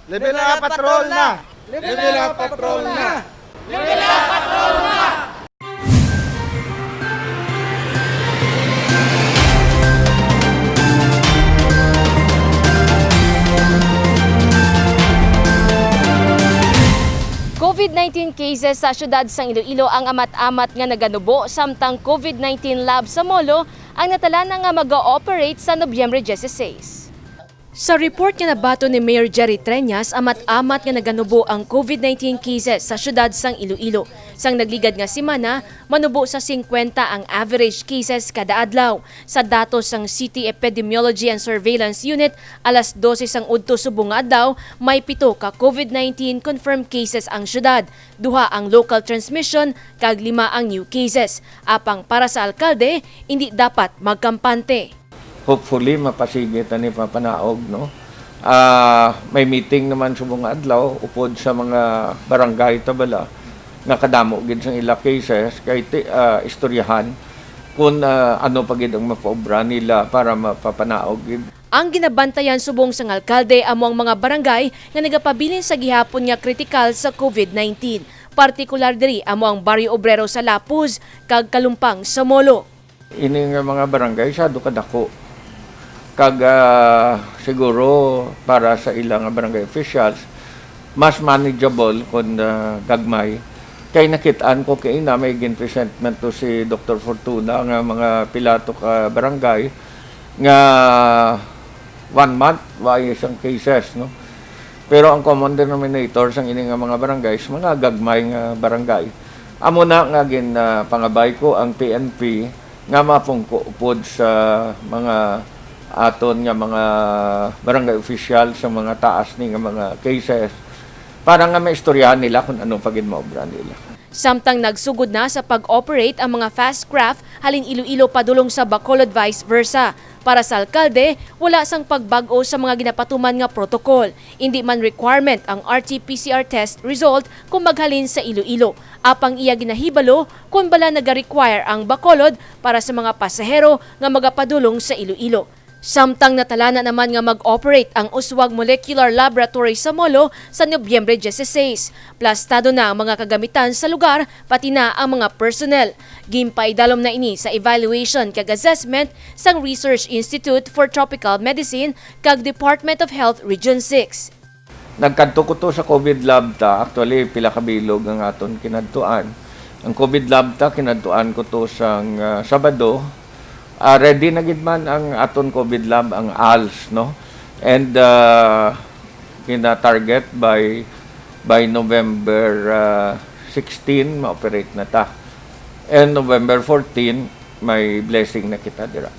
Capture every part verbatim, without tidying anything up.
Level up, patrol na! Level up, patrol na! COVID nineteen cases sa siyudad sang Iloilo ang amat-amat nga naganubo, samtang COVID nineteen lab sa Molo ang natalana nga mag-ooperate sa Nobyembre dieciséis. Sa report nga nabaton ni Mayor Jerry Treñas, amat-amat nga naganubo ang COVID nineteen cases sa siyudad sang Iloilo. Sang nagligad nga semana, manubo sa singkwenta ang average cases kada adlaw. Sa datos sang City Epidemiology and Surveillance Unit, alas dose sang udto subong nga adlaw, may pito ka COVID nineteen confirmed cases ang siyudad. Duha ang local transmission kag lima ang new cases. Apang para sa alkalde, indi dapat magkampante. Hopefully, mapasigi ta ni papanaog, no? Ah, may meeting naman subong nga adlaw upod sa mga barangay ta bala nga kadamo gid sang ila cases kay ti, ah, istoryahan kung, ah, ano pa gid ang mapaobra nila para mapapanaog gid. Ang ginabantayan subong sang alkalde amo ang mga barangay nga nagapabilin sa gihapon nga kritikal sa COVID nineteen. Partikular diri amo ang Baryo Obrero sa Lapuz kag Kalumpang sa Molo. Ini nga mga barangay sado kadako. Kag, ah, siguro para sa ila nga barangay officials, mas manageable kon, ah, gagmay. Kay nakit-an ko kaina may gin-presentment to si Doktor Fortuna nga mga pilato ka barangay nga one month wa isang cases, no? Pero ang common denominator sang ini nga mga barangays, mga gagmay nga barangay. Amo na nga gin, ah, pangabay ko ang P N P nga mapungko upod sa mga aton nga mga barangay official sa mga taas ni nga mga cases para nga maistoryahan nila kung ano pa gid maobra nila. Samtang nagsugod na sa pag-operate ang mga fast craft halin Iloilo padulong sa Bacolod vice versa. Para sa alkalde, wala sang pagbag-o sa mga ginapatuman nga protocol. Indi man requirement ang R T P C R test result kung maghalin sa Iloilo. Apang iya ginahibalo kon bala naga-require ang Bacolod para sa mga pasahero nga magapadulong sa Iloilo. Samtang natalana naman nga mag-operate ang Uswag Molecular Laboratory sa Molo sa Nobyembre dieciséis, plastado na ang mga kagamitan sa lugar, pati na ang mga personnel. Ginpaidalom na ini sa evaluation kag assessment sang Research Institute for Tropical Medicine kag Department of Health Region six. Nagkadto ko to sa COVID lab ta. Actually, pila ka bilog ang aton kinadtuan. Ang COVID lab ta, kinadtuan ko to sang, ah, Sabado. Ah, ready na gid man ang aton COVID lab, ang als, no? And, ah, gina-target by, by November, ah, sixteen, ma-operate na ta. And November fourteen, may blessing na kita dira.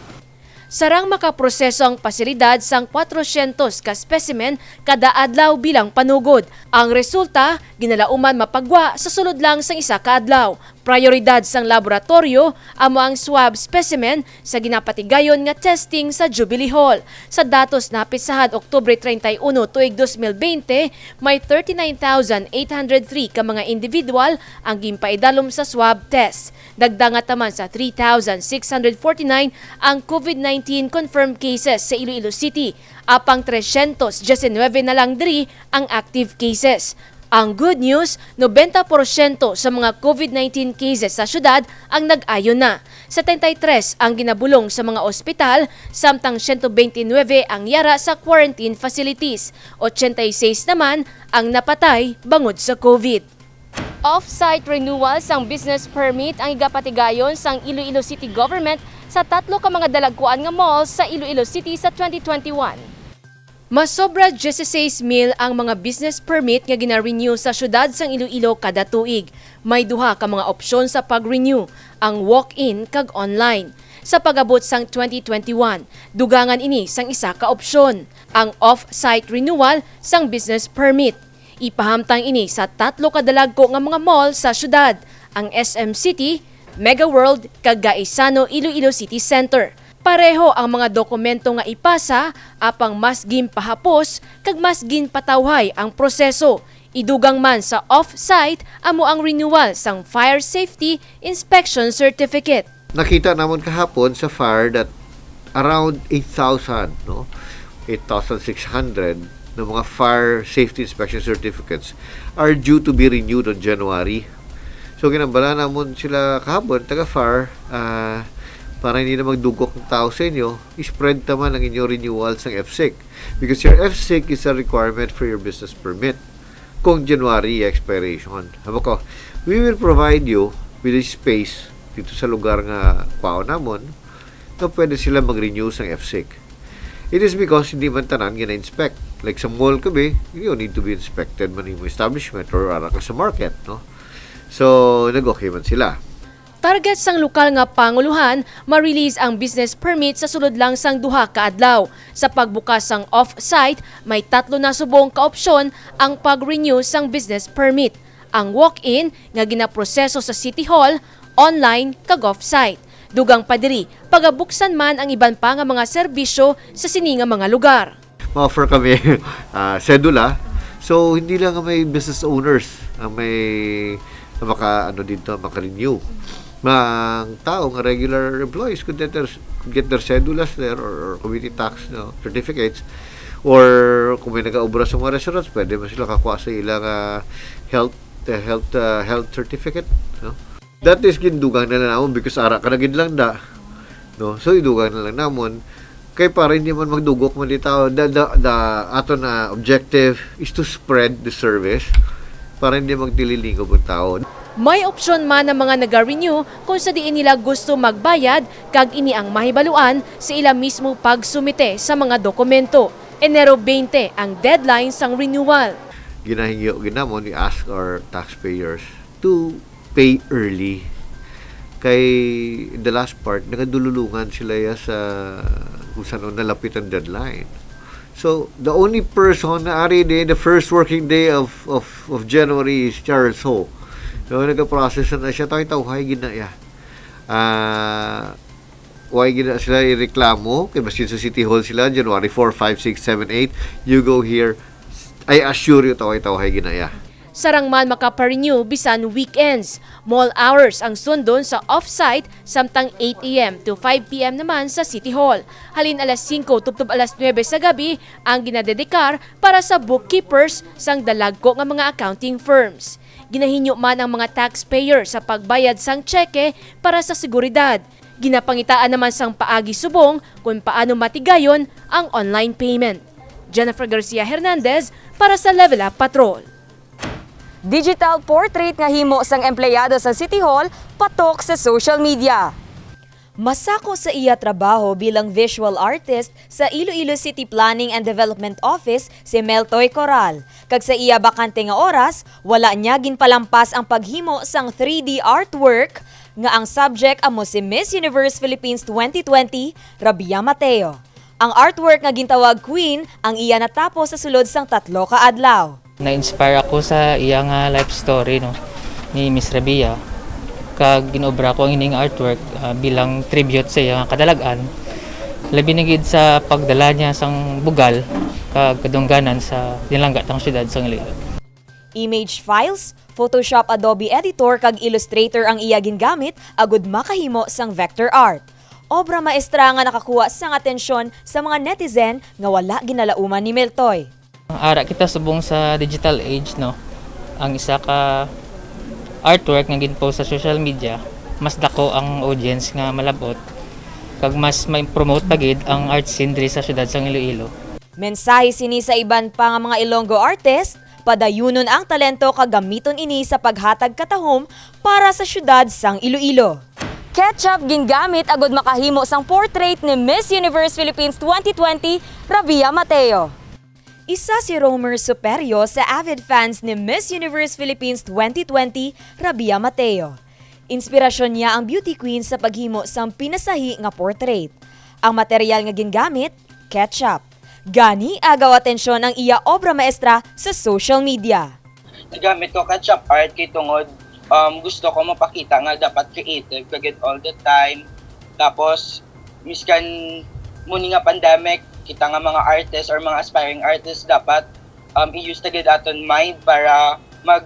Sarang makaproseso ang pasilidad sang kwatrosyentos ka specimen kada adlaw bilang panugod. Ang resulta, ginalauman mapagwa sa sulod lang sang isa ka adlaw. Prayoridad sang laboratoryo amo ang swab specimen sa ginapatigayon nga testing sa Jubilee Hall. Sa datos na hapit sahad Oktubre treinta y uno tuig dos mil bente, may thirty-nine thousand eight hundred three ka mga individual ang ginpaidalom sa swab test. Nagdangat naman sa three thousand six hundred forty-nine ang COVID nineteen confirmed cases sa Iloilo City, apang trescientos diecinueve na lang diri ang active cases. Ang good news, nobenta porsyento sa mga COVID nineteen cases sa syudad ang nag-ayo na. Setenta y tres ang ginabulong sa mga ospital, samtang siyento bente nuebe ang yara sa quarantine facilities. Ochenta y seis naman ang napatay bangod sa COVID. Off-site renewal sang business permit ang igapatigayon sang Iloilo City Government sa tatlo ka mga dalagkuan nga malls sa Iloilo City sa twenty twenty-one. Masobra dieciséis mil ang mga business permit nga gina-renew sa siyudad sang Iloilo kada tuig. May duha ka mga opsyon sa pag-renew, ang walk-in kag online. Sa pag-abot sang twenty twenty-one, dugangan ini sang isa ka opsyon, ang off-site renewal sang business permit. Ipahamtang ini sa tatlo ka dalagko nga mga mall sa siyudad, ang S M City, Mega World, kag Gaisano Iloilo City Center. Pareho ang mga dokumento nga ipasa, apang mas ginpahapos kag mas ginpatawhay ang proseso. Idugang man sa off-site amo ang renewal sang Fire Safety Inspection Certificate. Nakita namon kahapon sa fire that around eight thousand, no? Eight thousand six hundred ng mga fire safety inspection certificates are due to be renewed on January. So, ginambala namon sila kahapon, taga fire, ah, para hindi na magdugok ang tao sa inyo, i-spread ta man ang inyong renewal sang F SIC. Because your F SIC is a requirement for your business permit kung January expiration. Habo ko, we will provide you with a space dito sa lugar nga kwaon namon nga pwede sila mag-renew sang F SIC. It is because hindi man tanan gina-inspect. Like sa mall kabi, you need to be inspected man yung establishment or ara ka sa market, no? So, nag-okay man sila. Target sang lokal nga panguluhan, ma-release ang business permit sa sulod lang sang duha ka adlaw. Sa pagbukas sang off-site, may tatlo na subong ka opsyon ang pag-renew sang business permit. Ang walk-in nga ginaproseso sa City Hall, online, kag off-site. Dugang pa diri, pagabuksan man ang iban pa nga mga serbisyo sa sini nga mga lugar. Ma-offer kami, ah, sedula. So, hindi lang ang may business owners ang may, na maka, ano dito, maka-renew. Ang tao nga regular employees could get their, could get their cedulas there or, or community tax, no, certificates. Or kung may nagaobra sa mga restaurants, pwede man sila kakuha sa ilang, ah, health, uh, health, uh, health certificate, no? That is, gindugang na lang namon because ara ka na gid lang da, no? So, idugang na lang namon. Kay para hindi man magdugok man di tao, the, the, the ato na objective is to spread the service para hindi magtililingob ang tao. May opsyon man ang mga naga-renew kung sa diin nila gusto magbayad, kag ini ang mahibaluan sa ila mismo pagsumite sa mga dokumento. Enero twenty ang deadline sang renewal. Ginahingyo gid namon, we ask our taxpayers to pay early. Kay in the last part, nagadululungan sila ya sa kung saan nalapit ang deadline. So, the only person na ari di, the first working day of, of, of January is Charles Ho. So, nag-process na siya, tayo-tayo, hay gina ya. Ah, why gina sila ireklamo? Kay basin sa City Hall sila, January four, five, six, seven, eight, you go here, I assure you, tayo-tayo, hay gina ya. Sarang man makaparenew bisan weekends. Mall hours ang sundon sa off-site, samtang eight a m to five p m naman sa City Hall. Halin alas singko tubtob alas nuebe sa gabi ang ginadedikar para sa bookkeepers sang dalagko nga mga accounting firms. Ginahinyo man ang mga taxpayer sa pagbayad sang tseke para sa seguridad. Ginapangitaan naman sang paagi subong kon paano matigayon ang online payment. Jennifer Garcia Hernandez para sa Level Up Patrol. Digital portrait nga himo sang empleyado sa City Hall patok sa social media. Masako sa iya trabaho bilang visual artist sa Iloilo City Planning and Development Office si Meltoy Coral, kag sa iya bakante nga oras, wala niya ginpalampas ang paghimo sang three D artwork nga ang subject amo si Miss Universe Philippines twenty twenty, Rabia Mateo. Ang artwork nga gintawag Queen ang iya natapos sa sulod sang tatlo ka adlaw. Na-inspire ako sa iya nga life story, no, ni Miss Rabia. Kag ginobra ko ang ining artwork, ah, bilang tribute sa iya nga kadalag-an, labi na gid sa pagdala niya sang bugal kag kadungganan sa dinalangga tang syudad sang Iloilo. Image files, Photoshop, Adobe Editor, kag Illustrator ang iya gingamit agud makahimo sang vector art. Obra maestra nga nakakuha sang atensyon sa mga netizen nga wala ginalauman ni Meltoy. Ara kita subong sa digital age, no? Ang isa ka artwork nga ginpost sa social media, mas dako ang audience nga malab-ot, kag mas ma-promote pa gid ang art scene diri sa syudad sang Iloilo. Mensahe sini sa iban pa nga mga Ilonggo artist, padayunon ang talento kag gamiton ini sa paghatag katahom para sa syudad sang Iloilo. Ketchup gingamit agud makahimo sang portrait ni Miss Universe Philippines twenty twenty, Rabia Mateo. Isa si Romer Superio sa avid fans ni Miss Universe Philippines twenty twenty, Rabia Mateo. Inspirasyon niya ang beauty queen sa paghimo sang pinasahi nga portrait. Ang material nga gingamit, ketchup. Gani, agaw atensyon ang iya obra maestra sa social media. Nagamit ko ketchup art kay tungod, um, gusto ko mapakita nga dapat creative ka gyud all the time. Tapos, miskan muni nga pandemic, kita nga mga artist or mga aspiring artist, dapat, um, i-use ta gyud aton mind para mag,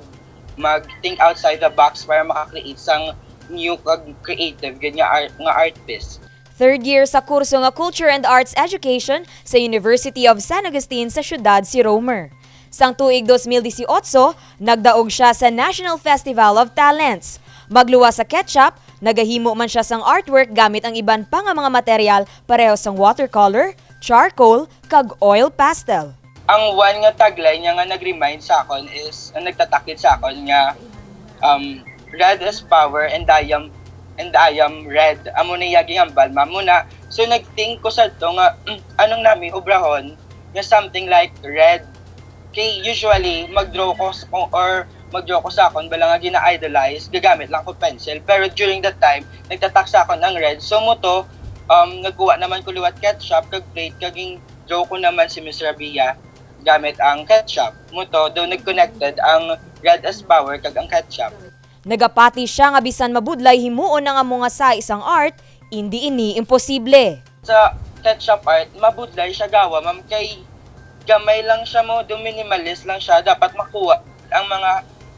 mag-think outside the box para maka-create sang new kag creative gyud nga art, nga art piece. Third year sa kurso nga Culture and Arts Education sa University of San Agustin sa siyudad si Romer. Sang tuig dos mil disiotso, nagdaog siya sa National Festival of Talents. Magluwas sa ketchup, nagahimo man siya sang artwork gamit ang iban pa nga mga material pareho sang watercolor, charcoal, kag oil pastel. Ang one nga tagline niya nga nag-remind sa akon is, ang nagtatakid sa akon nga, um, "Red is power and I am, and I am red." Amo na iya ginhambal, ma'am. Muna, so nag-think ko sa to nga, anong nami obrahon nga something like red? Kay usually, mag-draw ko s-, o-, or mag-draw ko sa akon, bala nga gina-idolize, gagamit lang ko pencil. Pero during that time, nagtatak sa akon ang red. So mo to, um, nagkuha naman ko liwat ketchup, kag plate, kag ging-draw ko naman si Miss Rabia gamit ang ketchup. Mo to, do nag-connected ang red as power kag ang ketchup. Nagapati siya nga bisan mabudlay himuon ang amo nga sa isang art, indi ini imposible. Sa ketchup art, mabudlay siya gawa, ma'am, kay gamay lang siya mo, do minimalist lang siya. Dapat makuha ang mga,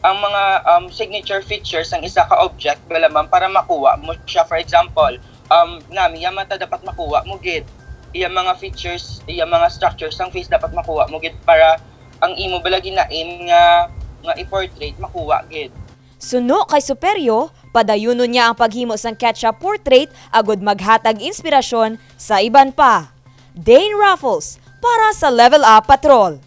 ang mga, um, signature features sang isa ka object, bala, ma'am, para makuha mo siya. For example, um, nami, iya mata dapat makuha mo gid. Iya mga features, iya mga structures sang face dapat makuha mo gid para ang imo bala gina-aim nga, nga i-portrait makuha gid. Suno kay Superio, padayunon niya ang paghimo sang ketchup portrait agud maghatag inspirasyon sa iban pa. Dane Raffles para sa Level Up Patrol.